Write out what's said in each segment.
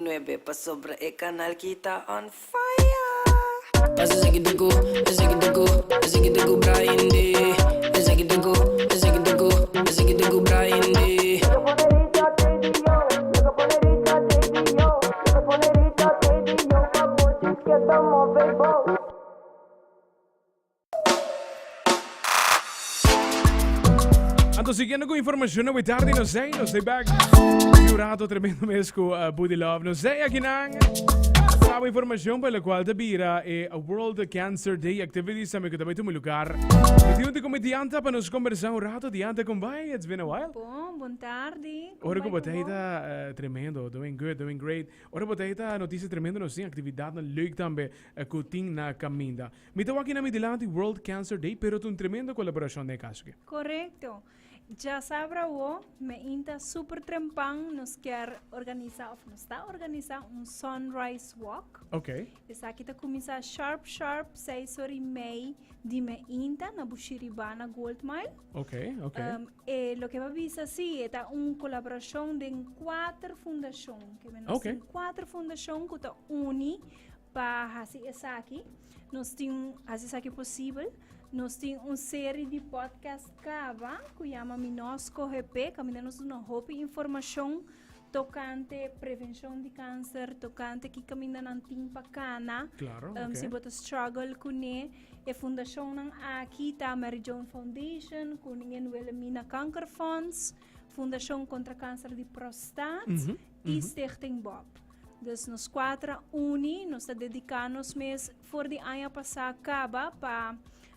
Nuebe pasobra e kanal ki ta on fire. Anto siguiendo cu informacion awe tardi nos ei, nos ei back. Un rato tremendo mes cu uh, Buddy Love. Nos ei aki nan. Trabo informacion pa lo cual te bira e World Cancer Day activities tambe cu tambe tuma lugar. Mi tin un te comediante pa nos conversa un rato diante con bai. It's been a while. Bon, bon tardi. Ora cu botei ta uh, tremendo, doing good, doing great. Ora botei ta noticia tremendo nos tin actividadnan leuk tambe uh, cu tin na caminda. Mi ta wak na mi dilanti World Cancer Day, pero ta un tremendo colaboracion den e caso aki. Correcto. Djasabra awo, me inta super trempan, nos kier organisa of nos ta organisa un sunrise walk. Ok. Esaki ta cuminsa sharp sharp seis ora y mei di me inta na Bushiribana Gold Mile. Ok, ok. Um, e loke pa bisa si, e ta un colaboracion den cuater fundacion. Ke men nos Ok. tin cuater fundacion cu ta uni Pa hasi esaki, nos tin hasi esaki posibel, nos tin un seri di podcast kaba ku yama Mi No Skohe P'e, kaminda nos duna hopi informashon tokante prevenshon di kanser, tokante ki kaminda nan tin pa kana, Claro, um, ok. si bo ta struggle kuné. E fundashonnan aki ta Mary Joan Foundation, Koningin Wilhelmina Kankerfonds, Fundashon kontra Kanser di Prostaat i Stichting Bob. Dus nos cuatra uni, nos ta dedica nos mes for di aña pasa caba pa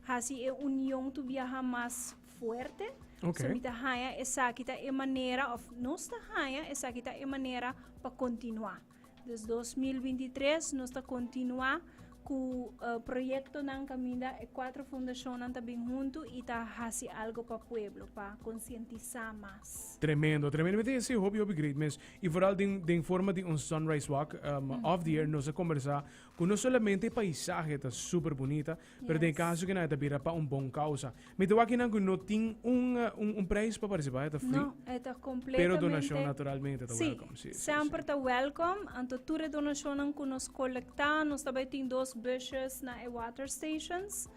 haci e union tu biaha mas fuerte. Okay. So mi ta haya esaki ta e manera, of nos ta haya esaki ta e manera pa continua. Dus 2023 nos ta continua cu uh, proyectonan caminda e cuatro fundacionnan ta bin hunto y ta haci algo pa pueblo, pa concientisa mas. Tremendo, tremendo. Mi ta deci hopi hopi great mes. Y vooral den, den forma di un sunrise walk um, off the air nos a conversa cu no solamente e paisahe ta super bunita, pero den Yes. caso que nan ta bira pa un bon causa. Mi ta wak nan cu no tin un, uh, un, un prijs pa participa, e ta free. No, e ta Pero completamente... donacion naturalmente ta Sí, welcome. Sí, sí, semper sí. ta welcome. Anto tur e donacionnan cu nos colecta, nos ta bay tin dos bushes na e water stations.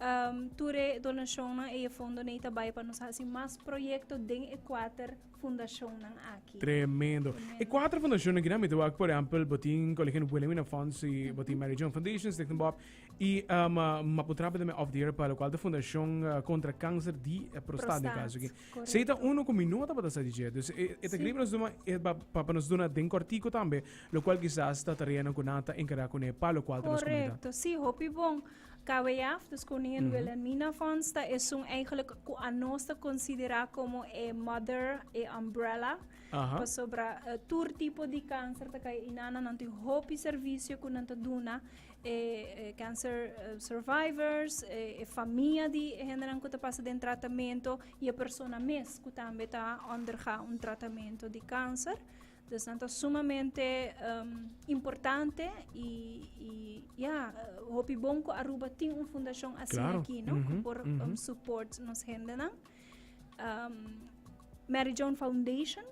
Um, tur e donacionnan e fondonan ta bay pa nos haci mas proyecto den e kuater fundacionnan aki. Tremendo. E cuatro fundacionnan aki, mi ta wak, por ehempel, bo tin Koningin Wilhelmina Fonds y bo tin Mary Joan Foundation, Stichting Bob, y um, ma por trapa tambe off the air pa locual ta Fundacion uh, contra Cancer di eh, Prostaat, den caso aki. Sei ta uno cu mi no tabata sa di dje. Dus e, e ta Sí. grip nos duna, e pa, pa, pa nos duna den cortico tambe, locual kisas ta tareanan cu nan ta encarga cune pa locual ta nos comunidad. Correcto, sí, hopi bon. KWF, dus Koningin Wilhelmina Fonds, ta esun eigenlijk ku anos ta konsiderá komo e mother, e umbrella. Aha. Pasobra eh, tur tipo di kanser ta kai inana, nan tin hopi servisio ku nan ta duna e, e cancer eh, survivors, e, e famia di e hendenan ku ta pasa den tratamento i e persona mes ku tambe ta onderga un tratamento di kanser. Dus nan ta sumamente um, importante y, y ja, hopi bon ku Aruba tin un fundacion asina Claro. aki, no? Ku por mhm. um, support nos hendenan. Um, Mary Joan Foundation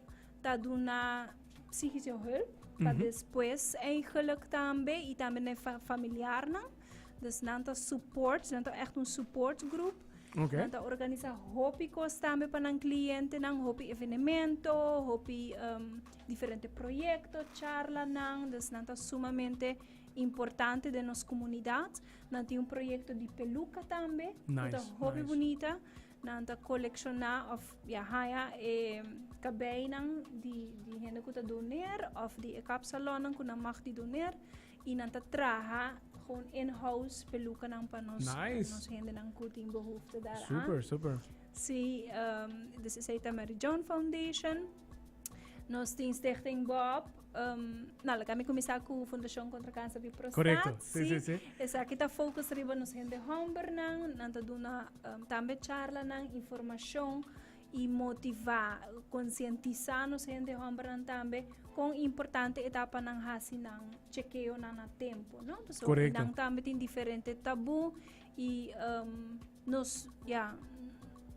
ta duna psychische hulp pa despues eigenlijk tambe y tambe na fa familiarnan. Dus nan ta support, nan ta echt un support groep. Ok. Nan ta organisa hopi kos tambe pa nan clientenan, hopi evenemento, hopi um, diferente proyecto, charlanan. Dus nan ta sumamente importante den nos comunidad. Nan tin un proyecto di peluca tambe, ku ta Nice, hopi nice. bunita. Nan ta colecciona of ja, haya e cabeinan di, di hende ku ta doneer of di e kapsalonnan ku nan mag di doneer. Y nan ta traha gewoon in-house pelucanan pa nos, Nice. nos hendenan cu tin behoefte daaraan. Super, super. Sí, um, dus esey ta Mary Joan Foundation. Nos tin Stichting Bob. Um, nou, laat mi cuminsa cu Fundacion contra Cancer di Prostaat. Correcto. Sí, sí, sí. Esaki ta focus riba nos hende hombernan. Nan ta duna um, tambe charlanan, informacion y motiva, concientisa nos hende hombernan tambe con importante e ta pa nan haci nan chequeonan na tempo, no? Pasobra Correcto. nan tambe tin diferente tabu y um, nos, ja,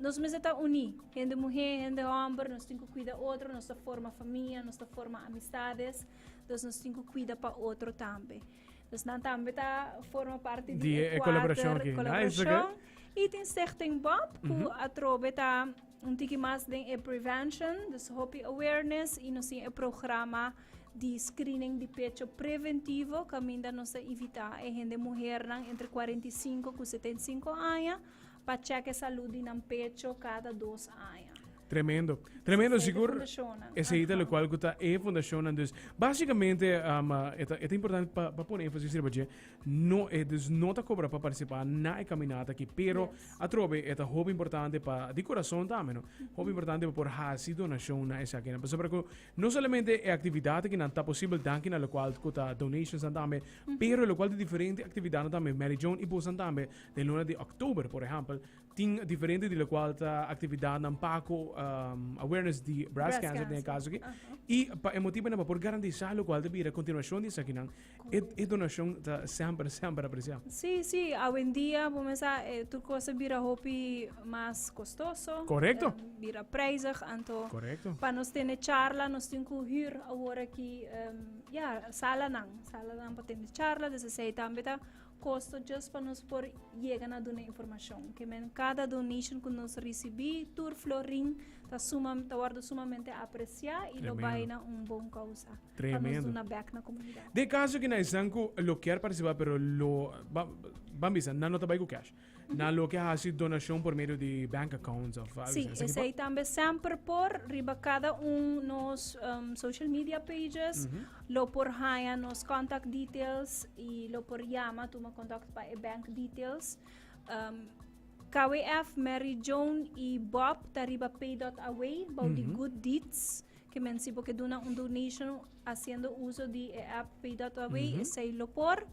nos mester ta uní, hende muhé, hende hòmber, nos tin ku kuida otro, nos ta forma famia, nos ta forma amistades, dus nos tin ku kuida pa otro tambe. Dus nan tambe ta forma parti di, di e e kolaborashon kuater aki. Nice, kolaborashon. oké. I tin Stichting Bob, ku atrobe ta un tiki mas den e prevention, dus hopi awareness, i nos tin e programa di screening di pecho preventivo, kaminda nos ta invitá e hende muhernan entre 45 ku 75 aña pa check e salud di nan pecho kada dos aña. Tremendo. Tremendo, Esei ta sigur. fundashonnan. Esei ta Aha. lokual ku ta e fundashonnan. Dus, básicamente, um, e ta, e ta importante pa, pa pone énfasis riba dje. No, e dus no ta kobra pa partisipá na e kaminata aki, pero atrobe e ta hopi importante pa, di kurason tambe, no? Hopi importante pa por hasi donashon na esakinan. Pasobra ku no solamente e aktividat akinan ta posibel danki na lokual ku ta donationsnan tambe, pero lokual ta diferente aktividatnan tambe, Mary Joan i bosnan tambe, den luna di òktober, por ehèmpel, Tin diferente di locual ta actividadnan pa cu awareness di breast cancer den e caso aki. Y pa e motibonan pa por garantisa locual ta bira continuacion di esakinan, e e donacion ta semper semper aprecia. Sí, sí, awendia bo mester sa tur cos a bira hopi mas costoso. Correcto. Bira prijzig, anto Correcto. pa nos tene charla nos tin cu huur awor aki, ya, salanan, salanan pa tene charla, dus esey tambe ta Kosto just pa nos por yega na duna informashon. Ke men kada donation ku nos risibí, tur florin ta suma ta wòrdu sumamente apresiá i lo bai na un bon kousa. Pa nos Tremendo. duna bèk na komunidat. Den kaso ku na esnan ku lo kier partisipá pero lo ba ban bisa nan no ta bai ku cash. Nan lo ke hasi donashon por medio di bank accounts of algo Sí, asina. Esaki esei tambe semper por riba kada un nos social media pages lo por haña nos contact details y lo por yama tuma contact pa e bank details. KWF, Mary Joan y Bob ta riba pay.away bou di Good Deeds. Ke men si bo ke duna un donation haciendo uso di e app pay.away esei lo por.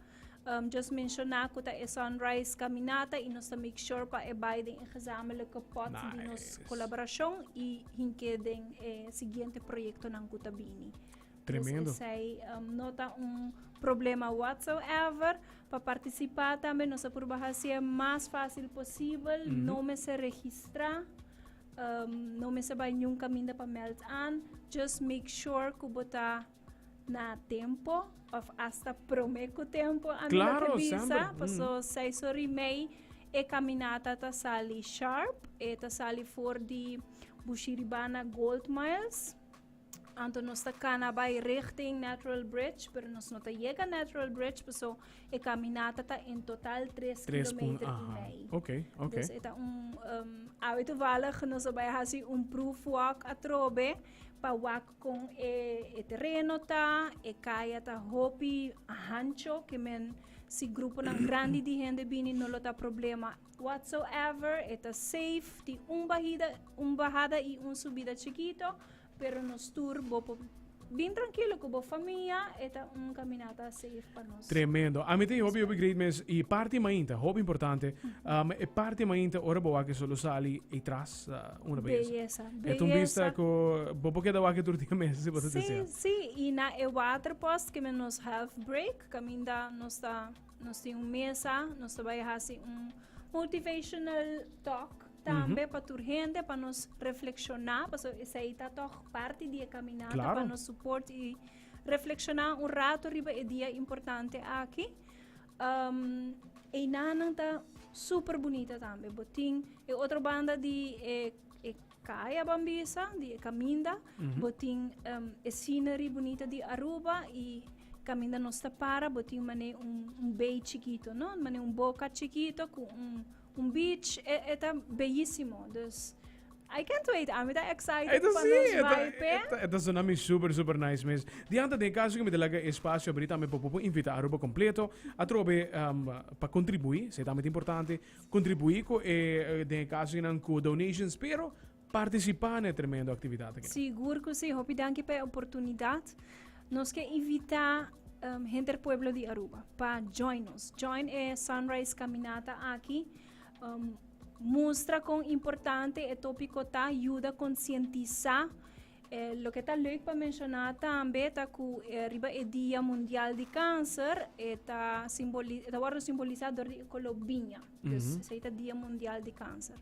Just menciona cu ta e Sunrise Caminata y nos ta make sure pa e bay den e gezamenlijke pot di nos colaboracion y hinke den e siguiente proyectonan cu ta bini. Tremendo. Dus esey no ta un problema whatsoever. Pa participa tambe nos a purba haci e mas facil posibel. No mester registra, no mester bay niun caminda pa meld aan. Just make sure cu bo ta na tempo of hasta prome ku tempo a mi Claro, lo ke bisa, semper. Paso seis or y mei e caminata ta sali sharp, e ta sali for di Bushiribana Gold Miles. Anto nos ta cana bai richting Natural Bridge, pero nos no ta yega Natural Bridge, paso e caminata ta en total 3 Tres pun, kilometer y aha. mei. Ok. Dus e ta un, awe toevallig nos a bai hasi un proof walk atrobe pa wak Con e e tereno ta, e caya ta hopi hancho, ke men si gruponan grandi di hende bini no lo ta problema whatsoever, e ta safe, tin un bahida, un bahada y un subida chikito, pero nos tur bo por bin trankilo cu bo famia, e ta un caminata safe pa nos. Tremendo. Ami tin hopi hopi great mes y parti mainta, hopi importante. E parti mainta ora bo wak e solo sali e tras. Ta una beyesa. Beyesa, E ta un bista beyesa. ku bo por keda wak tur dia mes si bo ta Sí, desea. sí, i na e waterpost ke men nos health break, kaminda nos ta nos tin un mesa, nos ta bai hasi un motivational talk tambe pa tur hende pa nos reflekshoná, pasobra esei ta tòg parti di e kaminata pa nos support i reflekshoná un rato riba e dia importante aki. Einanan ta super bunita tambe. Bo tin e otro banda di e, e kaya Bambisa, di e kaminda. Bo tin e scenery bunita di Aruba i kaminda nos ta para, bo tin mane un, un bay chikito, no? Mane un boka chikito ku un, un beach. E, e ta bellísimo. Dus I can't wait. Ami ta excited Eta pa sí, nos eta, bai p'e. eta, eta sona mi super, super nice mes. Di anta den caso que mi ta laga espacio abri tambe pa por invita Aruba completo atrobe pa contribui, esey tambe ta importante, contribui cu e den e caso nan cu donations, pero participa na e tremendo actividad aki. Sigur cu si. Hopi danki pa e oportunidad. Nos ke invita henter pueblo di Aruba pa join nos. Join e Sunrise Caminata aki. Mustra kon importante e tópiko ta, yuda konsientisá. Loke ta leuk pa menshoná tambe ta ku riba e Dia Mundial di Kanser e ta simboli e ta wòrdu simbolisá dor di e koló biña. Dus esei ta Dia Mundial di Kanser.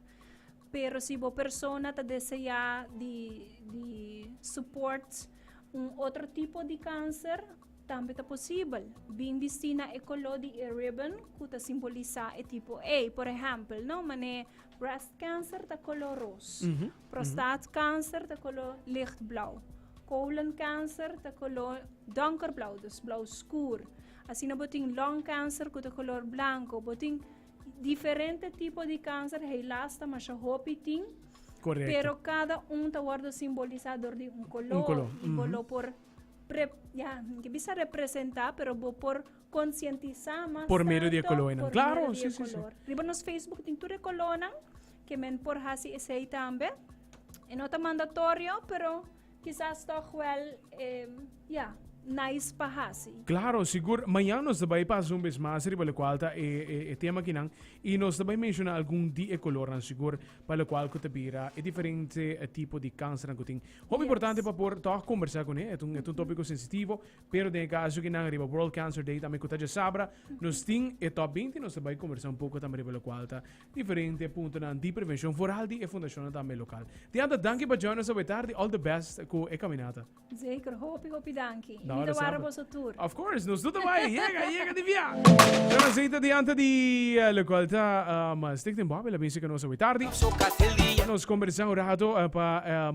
Pero si bo persona ta desea di di support un otro tipo di cancer, tambe ta posibel. Bin bisti na e color di e ribbon cu ta simbolisa e tipo ei. Por ehempel, no, mane breast cancer ta color roos. Prostaatcancer ta color lichtblauw. Colon cancer ta color donkerblauw, dus blauw scur. Asina bo tin lung cancer cu ta color blanco. Bo tin diferente tipo di cancer, helaas ta masha hopi tin. Pero cada un ta wordo simbolisa door di un color. Un color. Y bo lo por pre, ja, ke bisa representa, pero bo por concientisa mas Por medio di e tanto colornan. por Claro, medio di sí, e sí, sí. color. Riba nos Facebook tin tur e colornan, ke men por haci esey tambe. E no ta mandatorio, pero Kisas toch wel, ja, nice pa hasi. Claro, sigur. Mañan nos ta bai pasa un bes mas riba locual ta e, e, e tema akinan y nos ta bai menciona algun di e colornan sigur pa locual cu ta bira e diferente tipo di cancernan cu tin. Hopi importante pa por toch conversa cune. E ta un, e ta un topico sensitivo, pero den e caso akinan riba World Cancer Day tambe cu ta djasabra, nos tin e top 20 y nos ta bai conversa un poco tambe riba locual ta Diferente puntonan di prevencion vooral di e fundacionnan tambe local. Diantha, danki pa join nos awe tardi. All the best cu e caminata. Zeker, hopi hopi danki. No, Mi ta dat wara sabe. boso tur. Of course, nos tur ta bai. Yega, yega di via. Nos aceita Diantha di locual ta Stichting Bob. El a binse cu nos awe tardi. Pa nos conversa un rato pa.